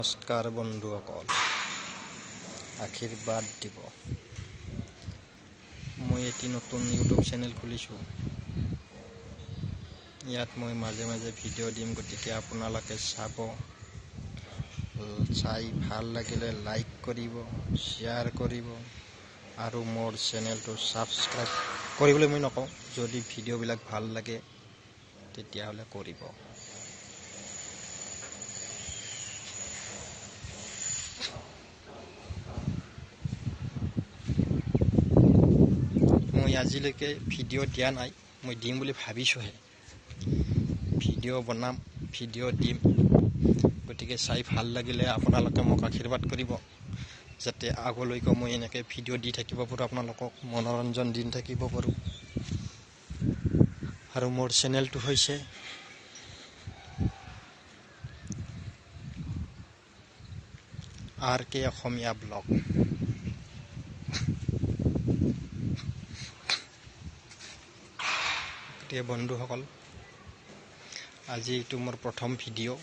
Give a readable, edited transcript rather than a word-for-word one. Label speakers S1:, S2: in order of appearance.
S1: নমস্কাৰ বন্ধুসকল, আশীৰ্বাদ দিব। মই এটি নতুন ইউটিউব চেনেল খুলিছোঁ। ইয়াত মই মাজে মাজে ভিডিঅ' দিম, গতিকে আপোনালোকে চাব। চাই ভাল লাগিলে লাইক কৰিব, শ্বেয়াৰ কৰিব আৰু মোৰ চেনেলটো ছাবস্ক্ৰাইব কৰিবলৈ মই নকওঁ, যদি ভিডিঅ'বিলাক ভাল লাগে তেতিয়াহ'লে কৰিব। মই আজিলৈকে ভিডিঅ' দিয়া নাই, মই দিম বুলি ভাবিছোঁহে। ভিডিঅ' বনাম, ভিডিঅ' দিম, গতিকে চাই ভাল লাগিলে আপোনালোকে মোক আশীৰ্বাদ কৰিব, যাতে আগলৈকে মই এনেকৈ ভিডিঅ' দি থাকিব পাৰোঁ, আপোনালোকক মনোৰঞ্জন দি থাকিব পাৰোঁ। আৰু মোৰ চেনেলটো হৈছে আৰ কে অসমীয়া ব্লগ। গতিকে বন্ধুসকল, আজি এইটো মোৰ প্ৰথম ভিডিঅ'।